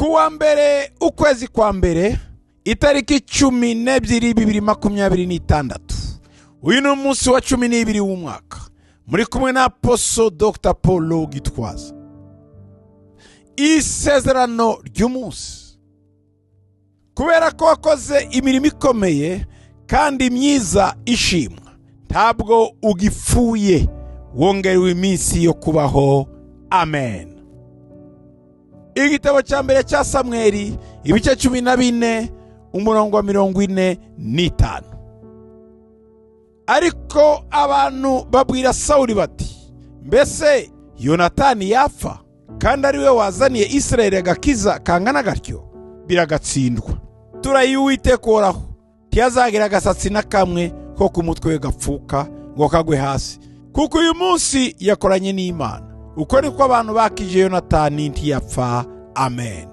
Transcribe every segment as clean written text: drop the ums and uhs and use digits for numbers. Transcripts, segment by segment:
Kuwa mbere ukwezi kwa mbere itariki 12 2026. Uyu ni umunsi wa 12 w'umwaka. Muri kumwe na Apostle Dr. Paul Gitwaza. Isezerano ry'umunsi. Kubera ko wakoze imirimo ikomeye kandi myiza ishimwa, ntabwo ugipfuye, wongerewe iminsi yo kubaho. Amen. Igitabo cya mbere cya Samweli ibice 14 umurongo wa 45. Ariko abantu babwira Sawuli bati, mbese Yonatani yapfa kandi ari we wazaniye Isirayeli agakiza kangana gatyo? Biragatsindwa. Turayi Uwiteka uhoraho, ntiyazagira agasatsi na kamwe ko ku mutwe we gapfuka ngo kagwe hasi, kuko uyu munsi yakoranye n'Imana. Uko niko abantu bakije Yonatani ntiyapfa. Amen.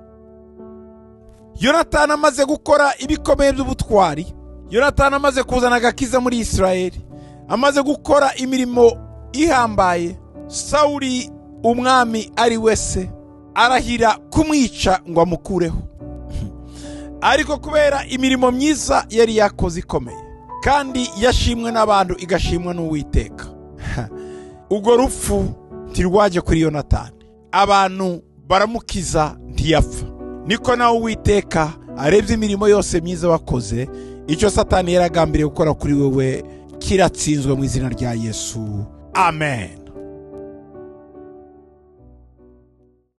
Yonatani amaze gukora ibikomeye by'ubutwari, Yonatani amaze kuzana agakiza muri Isirayeli, amaze gukora imirimo ihambaye, Sawuli umwami ari wese arahira kumwica ngo amukureho. Ariko kubera imirimo myiza yari yakoze ikomeye kandi yashimwe n'abantu igashimwa n'Uwiteka, ubwo rupfu ntirwaje kuri Yonatani, abantu baramukiza ntiyapfa. Niko nawe Uwiteka arebye imirimo yose myiza wakoze, icyo Satani yaragambiriye gukora kuri wewe kiratsinzwe mu izina rya Yesu. Amen.